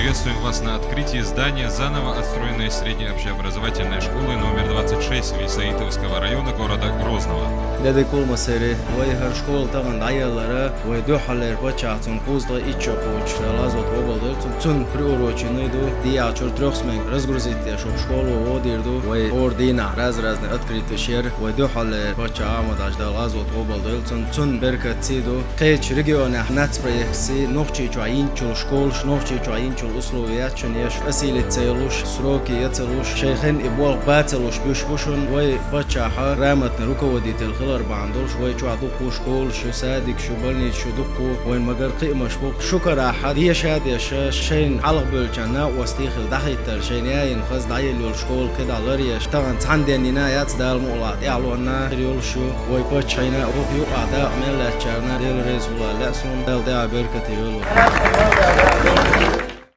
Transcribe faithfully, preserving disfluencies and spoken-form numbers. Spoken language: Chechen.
Приветствуем вас на открытии здания заново отстроенной средней общеобразовательной школы номер двадцать шесть Висаитовского района города Грозного. Де дика хуьлда массеран, вай хӀара школа тахана дӀаяларах, вай дуьххьарлера паччахь цунна кхузткъеи итт шо кхочуш, Дала лазар тӀе къобалдойла цунна, цунна приуроченный ду, дӀаяхьачуьра трёх смен разгрузить деш школо вовзийр ду вай хӀора дийнахьа. Разные-разные открытыш яр вай дуьххьарлера паччахь Ахьмад-Хьажас, Дала лазар тӀе къобалдойла цунна, цунна беркатций ду. Кхечу регионехь нацпроектций, Нохчийчохь йинчул школаш, Нохчийчохь йинчул условиеш шуна еш, осилить ца йолуш, сроки ян ца луш, шайн хенахь и болх бан ца луш буьсуш бу шуна. Вай паччахьан грамотный руководитель хилар бахьана долуш, вай чохь дуккха а школаш ю, садикаш ю, больницаш ю, дуккха а вайна ма-гарра кхиамаш бу. Шун карахь деша а деша, шайна хьалха бевллачу накъостий хилла дӀахӀиттар, шайна яйина хаза дӀаелла йолу школа кхидӀа ларъеш, тахана цхьана денна яц, Дала мукъалахь тӀаьхьалонна хир йолуш ю. Вай паччахьна а, хӀокху юкъахь дакъа мел лаьцначарна а Дела реза хуьлда аьлла лаьа суна, Дала тӀаьхьа беркате йойла.